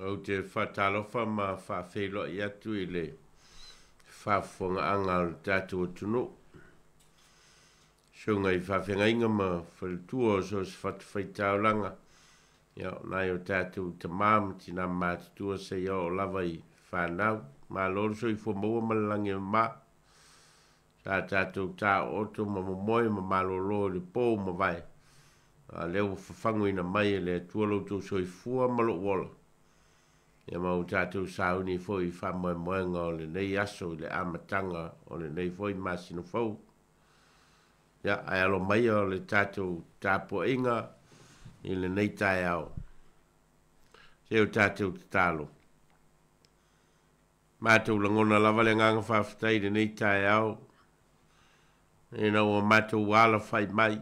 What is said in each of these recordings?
Ou te faatalofa ma faafeiloai atu i le faafofogaaga a le tatou atunuu, susuga i faafeagaiga ma faletua o so o se fatafaitaulaga, ia, o nai o tatou tama ma tina matutua seia oo lava i fanau. Malo le soifua maua ma le lagi e mama. Sa tatou taooto ma momoe ma malolo i le po ua mavae, a o lea ua fafaguina mai e le Atua lo outou soifua ma lou ola. Ia ma ua tatou sauni foi i faamoemoega o lenei aso i le amataga o lenei foi masina fou. Ia, ae alo maia o le tatou tapuaiga i lenei taeao. Se o tatou tatalo. Matou lagona lava le agaga faafetai i lenei taeao ina ua matou alafai mai,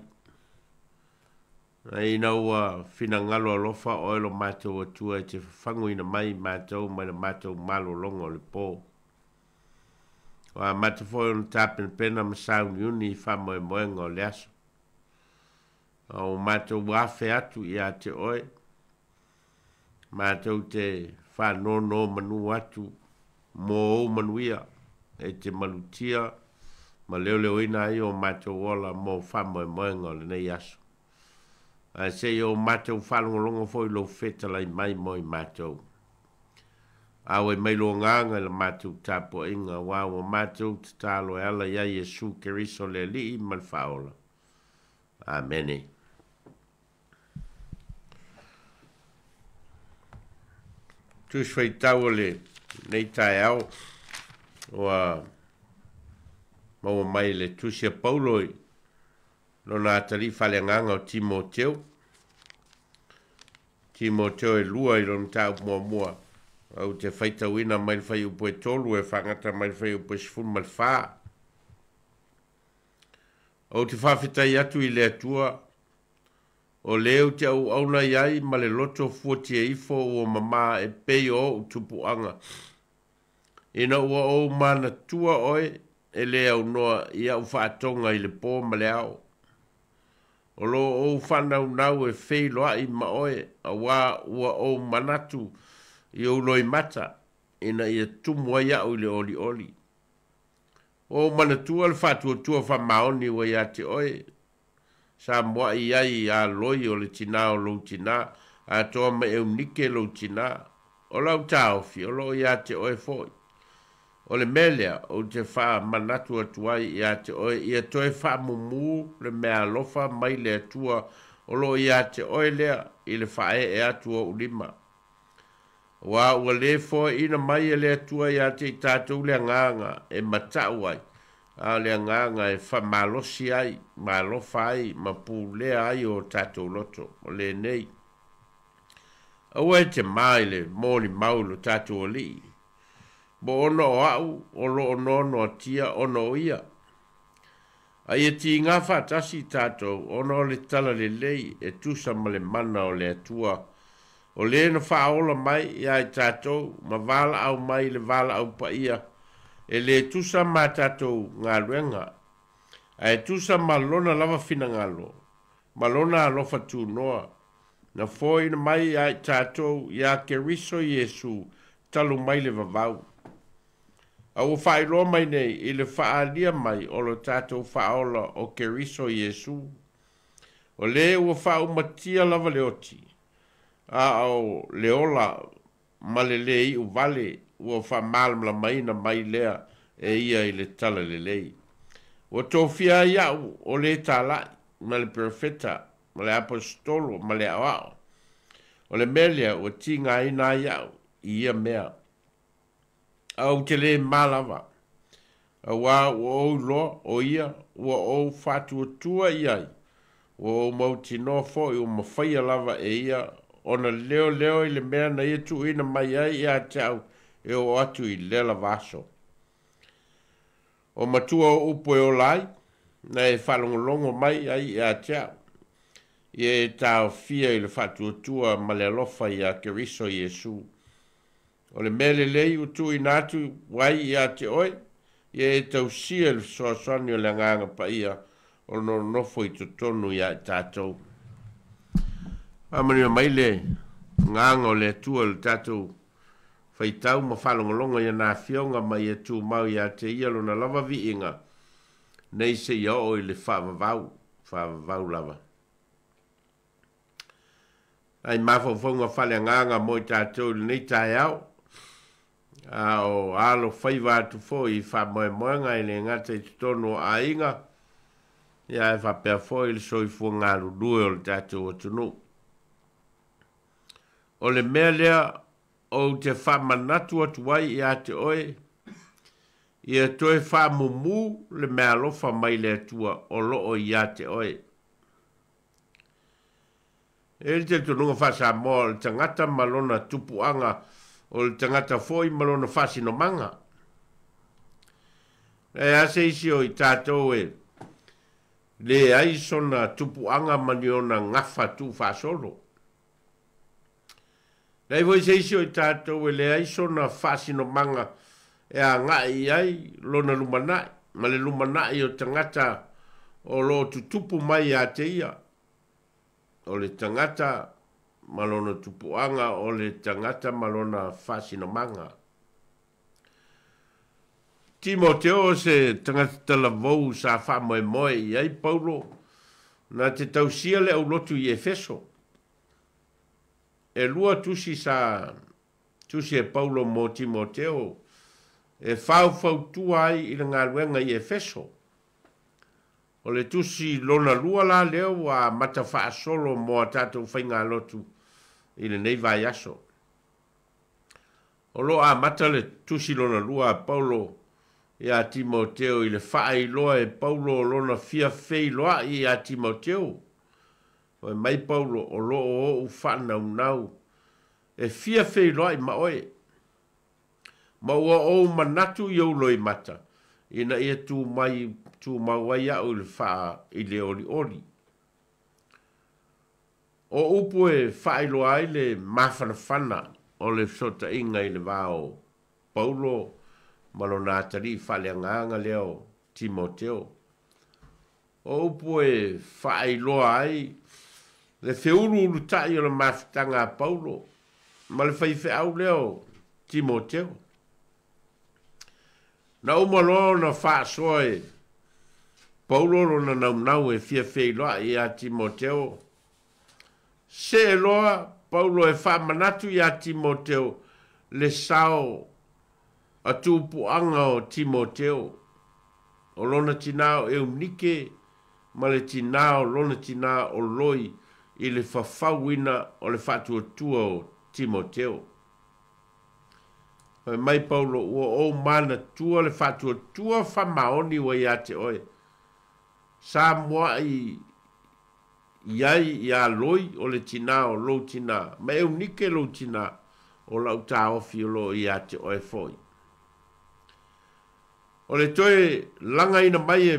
ina ua finagalo alofa oe lo matou Atua e te fafaguina mai matou mai le matou malologa o le po. Ua amata foi ona tapenapena ma sauniuni i faamoemoega o le aso. A ua matou afe atu ia te oe, matou te faanonomanu atu mo ou manuia, e te malutia ma leoleoina ai o matou ola mo faamoemoega o lenei aso. Ae seia o matou faalogologo foi lou fetalai mai mo i matou. Auai mai lo agaga i la matou tapuaiga, aua ua matou tatalo e ala ia Iesu Keriso le Alii ma le Faaola. Amene. Tusi faitau o lenei taeao ua maua mai le tusi a Paulo i lona atalii faaleagaga o Timoteo. Timoteo e 2 i lona mataupu muamua. Ou te faitauina mai le fuaiupu e 3 e faagata mai le fuaiupu e 14. Ou te faafetai atu i le Atua, o lē ou te auauna i ai ma le loto fuatia ifo ua mamā e pei o ou tupuaga, ina ua ou manatua oe e lē aunoa i a'u faatoga i le pō ma le ao. O lo ou faanaunau e feiloai ma oe, auā ua ou manatu i ou loimata, ina ia tumu ai a'u i le olioli. Ua ou manatua le faatuatua faamaoni ua ia te oe, sa mua'i ai iā Loi o le tinā o lou tinā, atoa ma Eunike lou tinā. O lau taofi o loo ia te oe foi. O le mea lea ou te faamanatu atu ai ia te oe, ia toe faamumū le meaalofa mai le Atua o loo ia te oe lea i le faaee atu o ou lima. Aua ua lē foaiina mai e le Atua ia te i tatou le agaga e mata'u ai, a o le agaga e faamalosi ai, ma alofa ai, ma pulea ai o tatou loto. O lenei, aua e te mā i le molimau i lo tatou Alii, mo ona o a'u o loo noanoatia ona o ia. A ia tigā faatasi i tatou ona o le talalelei e tusa ma le mana o le Atua, o lē na faaola mai iā i tatou ma valaau mai i le valaau paia, e lē tusa ma tatou galuega, ae tusa ma lona lava finagalo ma lona alofa tunoa, na foaiina mai iā i tatou iā Keriso Iesu talu mai le vavau. A ua faailoa mai nei i le faaalia mai o lo tatou Faaola o Keriso Iesu, o lē ua faaumatia lava le oti, a o le ola ma le lē iu vale ua faamalamalamaina mai lea e ia i le talalelei. Ua tofia ai a'u o lē tala'i ma le perofeta ma le aposetolo ma le aoao. O le mea lea ua tigaina ai a'u i ia mea. A ou te lē mā lava, auā ua ou iloa o ia ua ou faatuatua i ai, ua ou mautinoa foi ua mafaia lava e ia ona leoleo i le mea na ia tuuina mai ai ia te au e oo atu i lea lava aso. O matua o upu e ola ai, na e faalogologo mai ai ia te au, ia e taofia i le faatuatua ma le alofa iā Keriso Iesu. O le mea lelei ua tuuina atu ai ia te oe, ia e tausia i le fesoasoani o le Agaga Paia o lo nonofo i totonu iā i tatou. Faamanuia mai le Agaga o le Atua i le tatou faitau ma faalogologo i ana Afioga ma ia tumau ia te Ia Lona lava viiga nei seia oo i le faavavau, faavavau lava. Nai mafaufauga faaleagaga mo i tatou i lenei taeao, a o alofaiva atu foi i faamoemoega e le gata i totonu o aiga, ia ae faapea foi le soifua galulue o le tatou atunuu. O le mea lea ou te faamanatu atu ai ia te oe, ia toe faamumu le meaalofa mai le Atua o lo o ia te oe. E i ai le talitonuga faa-Samoa o le tagata ma lona tupuaga, o le tagata foi ma lona faasinomaga. E a se isi o i tatou e leai sona tupuaga ma ni ona gafa tuufaasolo. Leai foi se isi o i tatou e leai sona faasinomaga e agai i ai lona lumanai ma le lumanai o tagata o lo o tutupu mai ia te ia. O le tagata ma lona tupuaga, o le tagata ma lona faasinomaga. Timoteo o se tagata talavou sa faamoemoe i ai Paulo na te tausia le aulotu i Efeso. E lua tusi sa tusi e Paulo mo Timoteo e faufautua ai i le galuega i Efeso. O le tusi lona lua la lea ua amata faasolo mo a tatou faigalotu i lenei vaiaso. O lo o amata le tusi lona lua a Paulo iā Timoteo i le faailoa e Paulo o lona fia feiloai iā Timoteo. Fai mai Paulo, O lo o ou faanaunau e fia feiloai ma oe, ma ua ou manatu i ou loimata, ina ia tu mai, tumau ai au i le faa, i le olioli. O upu e faailoa ai le mafanafana o le fesootaiga i le va o Paulo ma lona atalii faaleagaga lea o Timoteo. O upu e faailoa ai le feuluulutai o le mafutaga a Paulo ma le faifeau lea o Timoteo. Na uma loa ona faasoa e Paulo lona naunau e fia feiloai iā Timoteo, see loa Paulo e faamanatu iā Timoteo le sao a tupuaga o Timoteo, o lona tinā o Eunike ma le tinā o lona tinā o Loi i le fafauina o le faatuatua o Timoteo. Fai mai Paulo, Ua ou manatua le faatuatua faamaoni ua ia te oe. Sa muaʻi i ai iā Loi o le tinā o lou tinā, ma Eunike lou tinā, o lau taofi o lo o ia te oe foi. O le toe lagaina mai e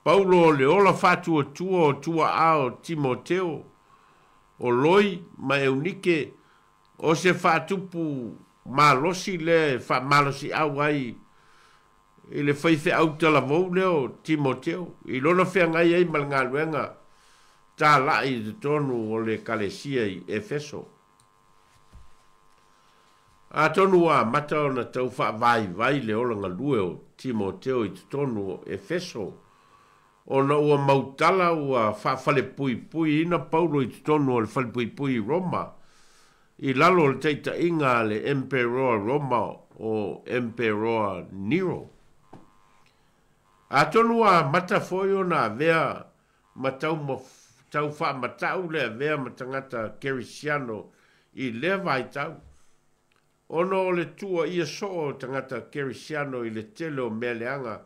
Paulo o le ola faatuatua o tuaʻa o Timoteo, o Loi ma Eunike, o se faatupu malosi lea e faamalosiʻau ai i le faifeau talavou lea o Timoteo i lona feagai ai ma le galuega talaʻi i totonu o le Ekalesia i Efeso. Atonu ua amata ona tau faavaivai le ola galue o Timoteo i totonu o Efeso, ona ua mautala ua faafalepuipuiina Paulo i totonu o le falepuipui i Roma, i lalo o le taitaiga a le Emperoa Roma o Emperoa Nero. Atonu ua amata foi ona avea ma tau faamatau le avea ma tagata Kerisiano i lea vaitau, ona o le tuuaia soo o tagata Kerisiano i le tele o mea leaga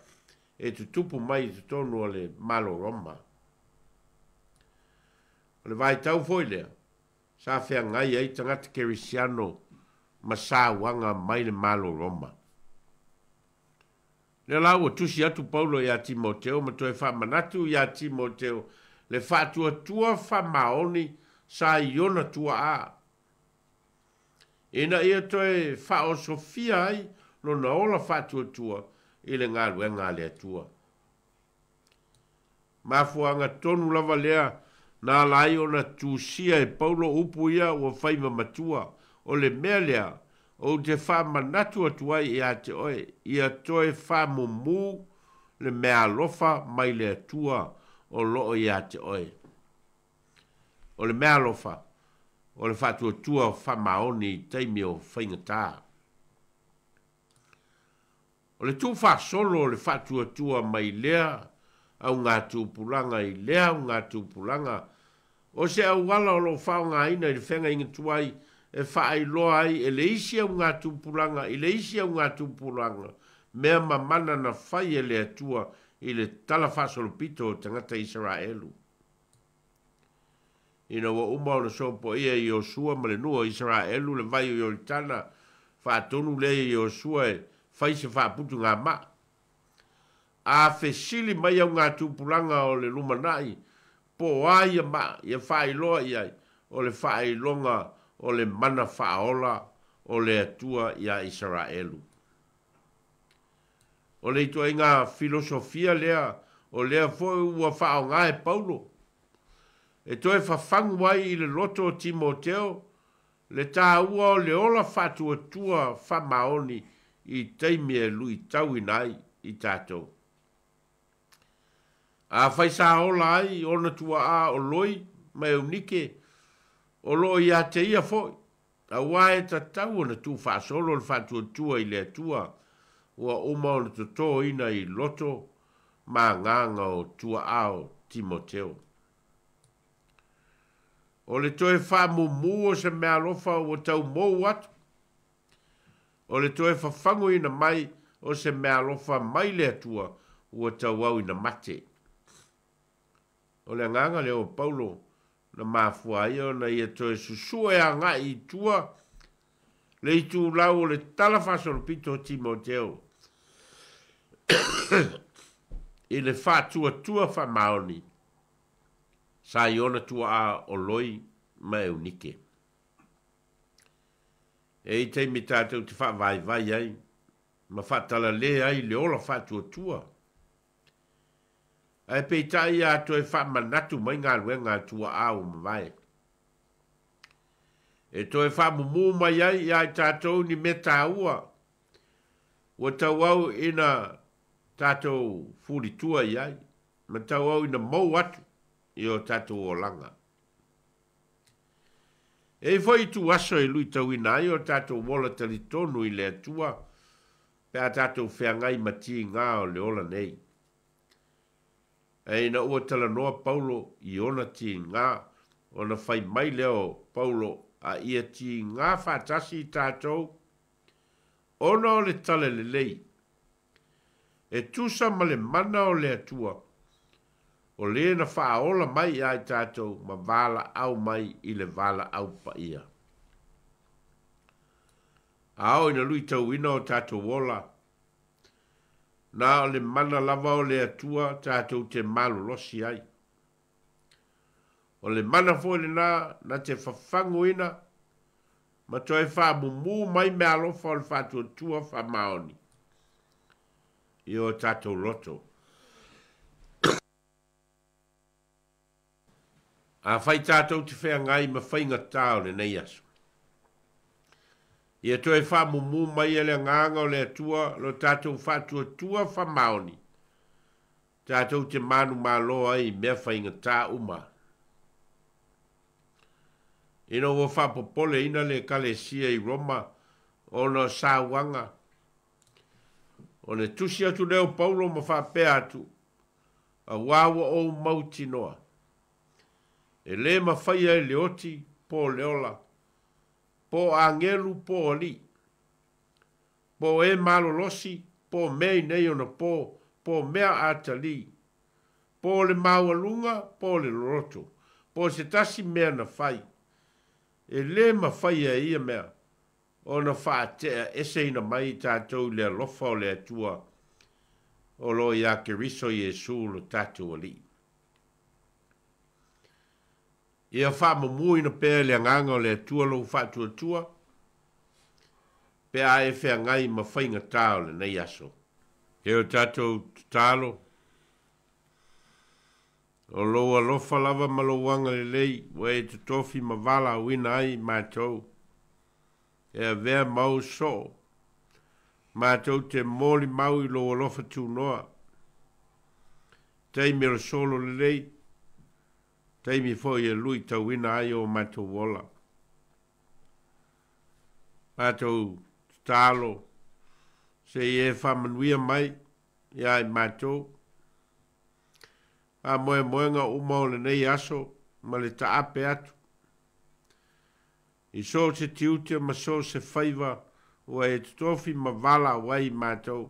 e tutupu mai i totonu o le Malo Roma. O le vaitau foi lea, sa feagai ai tagata Kerisiano ma sauaga mai le Malo Roma. Lea la ua tusi atu Paulo iā Timoteo ma toe faamanatu iā Timoteo le faatuatua faamaoni sa i ona tuaa, ina ia toe faaosofia ai lona ola faatuatua i le galuega a le Atua. Mafuaaga tonu lava lea Na ala ai ona tusia e Paulo upu ia ua fai ma matua, O le mea lea ou te faamanatu atu ai ia te oe, ia toe faamumu le meaalofa mai le Atua o loo ia te oe. O le meaalofa, o le faatuatua faamaoni i taimi o faigata. O le tuufaasolo o le faatuatua mai lea augatupulaga i lea augatupulaga, o se auala o lo o faaaogaina i le feagaiga tuai e faailoa ai e le isi augatupulaga i le isi augatupulaga mea ma mana na fai e le Atua i le talafaasolopito o tagata Isaraelu. Ina ua uma ona sopoia e Iosua ma le nuu o Isaraelu le vai o Ioritana, faatonu lea e Iosua e fai se faaputugamaa. A fesili mai augatupulaga o le lumanai po o a ia maa, ia faailoa i ai, o le faailoga o le mana faaola o le Atua iā Isaraelu. O le ituaiga filosofia lea o lea foi ua faaaoga e Paulo e toe fafagu ai i le loto o Timoteo le taua o le ola faatuatua faamaoni i taimi e luitauina ai i tatou. Afai sa ola ai ona tuaa o Loi ma Eunike, o loo ia te ia foi, aua e tatau ona tuufaasolo le faatuatua i le Atua ua uma ona totoina i loto ma agaga o tuaa o Timoteo. O le toe faamumu o se meaalofa ua tau mou atu, o le toe fafaguina mai o se meaalofa mai le Atua ua tauau ina mate. O le agaga lea o Paulo na mafua ai ona ia toe susue agai i tua le itulau o le talafaasolopito o Timoteo i le faatuatua faamaoni sa i ona tuaa o Loi ma Eunike. E i taimi tatou te faavaivai ai ma faatalale ai le ola faatuatua. Ae peitai a toe faamanatu mai galuega a tuaa ua mavae. E toe faamumu mai ai iā i tatou ni mea taua ua tauau ina tatou fulitua i ai ma tauau ina mou atu i o tatou olaga. E i ai foi ituaso e luitauina ai o tatou ola talitonu i le Atua pe a tatou feagai ma tiga o le ola nei. Ae ina ua talanoa Paulo i ona tiga, ona fai mai lea o Paulo, A ia tiga faatasi i tatou ona o le talalelei, e tusa ma le mana o le Atua, o le na faaola mai iā i tatou ma valaau mai i le valaau paia. A oo ina luitauina o tatou ola, na o le mana lava o le Atua tatou te malolosi ai. O le mana foi lena na te fafaguina ma toe faamumu mai meaalofa o le faatuatua faamaoni i o tatou loto. Afai tatou te feagai ma faigata o lenei aso, ia toe faamumu mai e le Agaga o le Atua lo tatou faatuatua faamaoni, tatou te manumalo ai i mea faigata uma. Ina ua faapopoleina le Ekalesia i Roma ona o sauaga, ona tusi atu lea o Paulo ma faapea atu, Auā ua ou mautinoa, e lē mafaia e le oti po o le ola, po o agelu po o alii, po o e malolosi, po o mea i nei ona po, po o mea atalii, po o le maualuga po o le loloto, po o se tasi mea na fai, e lē mafaia e ia mea ona faateaeseina mai i tatou i le alofa o le Atua o lo o iā Keriso Iesu lo tatou Alii. Ia faamumuina pea e le Agaga o le Atua lou faatuatua, pe a e feagai ma faigata o lenei aso. E o tatou tatalo. O lou alofa lava ma lou agalelei ua e totofi ma valaauina ai i matou, e avea ma ou soo, matou te molimau i lou alofa tunoa, taimi o le solo lelei, taimi foi e luitauina ai o matou ola. Matou tatalo se i e faamanuia mai ia i matou, faamoemoega uma o lenei aso ma le taape atu i so o se tiute ma so o se faiva ua e totofi ma valaau ai i matou,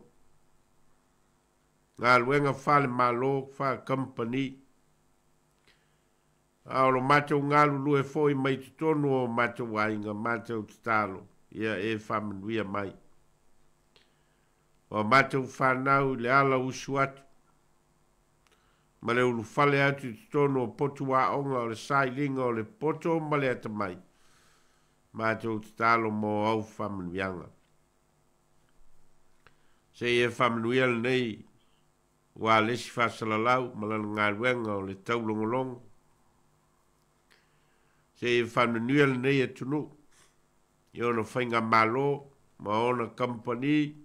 galuega faale-Malo, faakampani, a o lo matou galulue foi mai totonu o matou aiga, matou tatalo ia e faamanuia mai. O matou fanau i le ala usu atu ma le ulufale atu i totonu o potu aoga o le sailiga o le poto ma le atamai, matou tatalo mo au faamanuiaga. Se i e faamanuia lenei ua le isi faasalalau ma lana galuega o le taulogologo. Se i e faamanuia lenei atunuu i ona faigamalo ma ona kamupani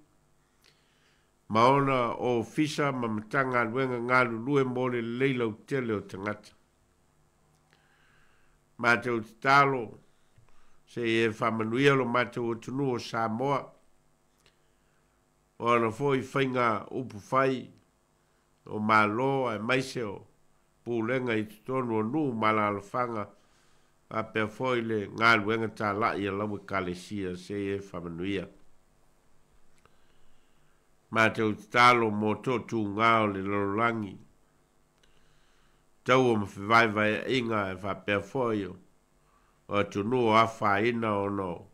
ma ona ofisa ma matagaluega galulue mo le lelei lautele o tagata. Matou tatalo se i e faamanuia lo matou atunuu o Samoa, o ana foi faiga upufai o Malo aemaise o pulega i totonu o nuu ma alaalafaga, faapea foi le galuega talai a lau Ekalesia se i e faamanuia. Matou tatalo mo toatuga o le lalolagi, taua ma fevaevaeaiga e faapea foi o atunuu o afaina ona o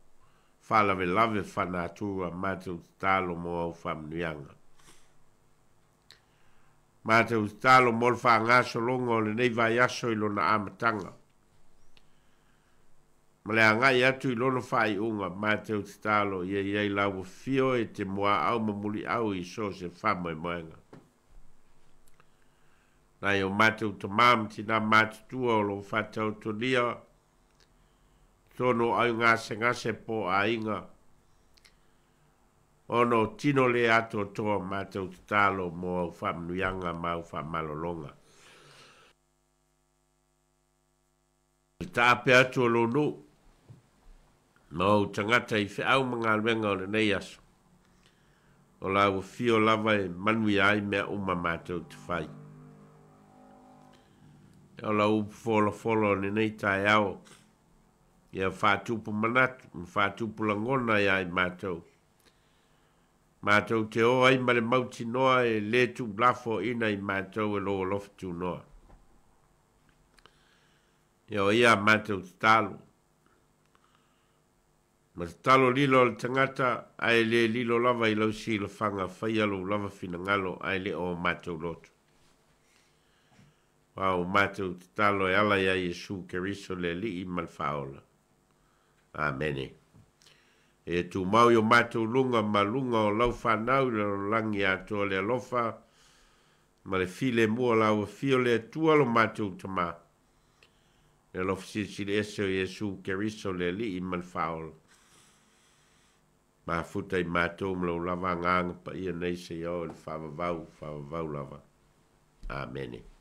faalavelave faanatura, matou tatalo mo au faamanuiaga. Matou tatalo mo le faagasologa o lenei vaiaso i lona amataga ma le agai atu i lona faaiuga, matou tatalo ia iai lau afio e te muaau ma muliau i so o se faamoemoega. Nai o matou tamā ma tinā matutua o lo o faataotolia totonu o augasegase po o aiga ona o tino le atoatoa, matou tatalo mo au faamanuiaga ma au faamalologa. Le taape atu o lou nuu ma ou tagata i feau ma galuega o lenei aso, o lau afio lava e manuia ai mea uma matou te fai. O lau upu folafola o lenei taeao, ia faatupu manatu ma faatupu lagona ia i matou. Matou te o ai ma le mautinoa e le tuulafoaina i matou e lou alofa tunoa. Ia o ia matou tatalo. Ma tatalo lilo o le tagata, ae le lilo lava i lau silafaga, faia lou lava finagalo ae le o matou loto. Aua o matou tatalo e ala ia Iesu Keriso le Alii ma le Faaola. Amene. E tumau i o matou luga ma luga o lau fanau i le lalolagi atoa le alofa ma le filemu o lau afio le Atua lo matou Tamā, le alofa silisili ese o Iesu Keriso le Alii ma le Faaola. Mafuta i matou ma lou lava agaga paia nei seia oo i le faavavau, faavavau lava. Amene.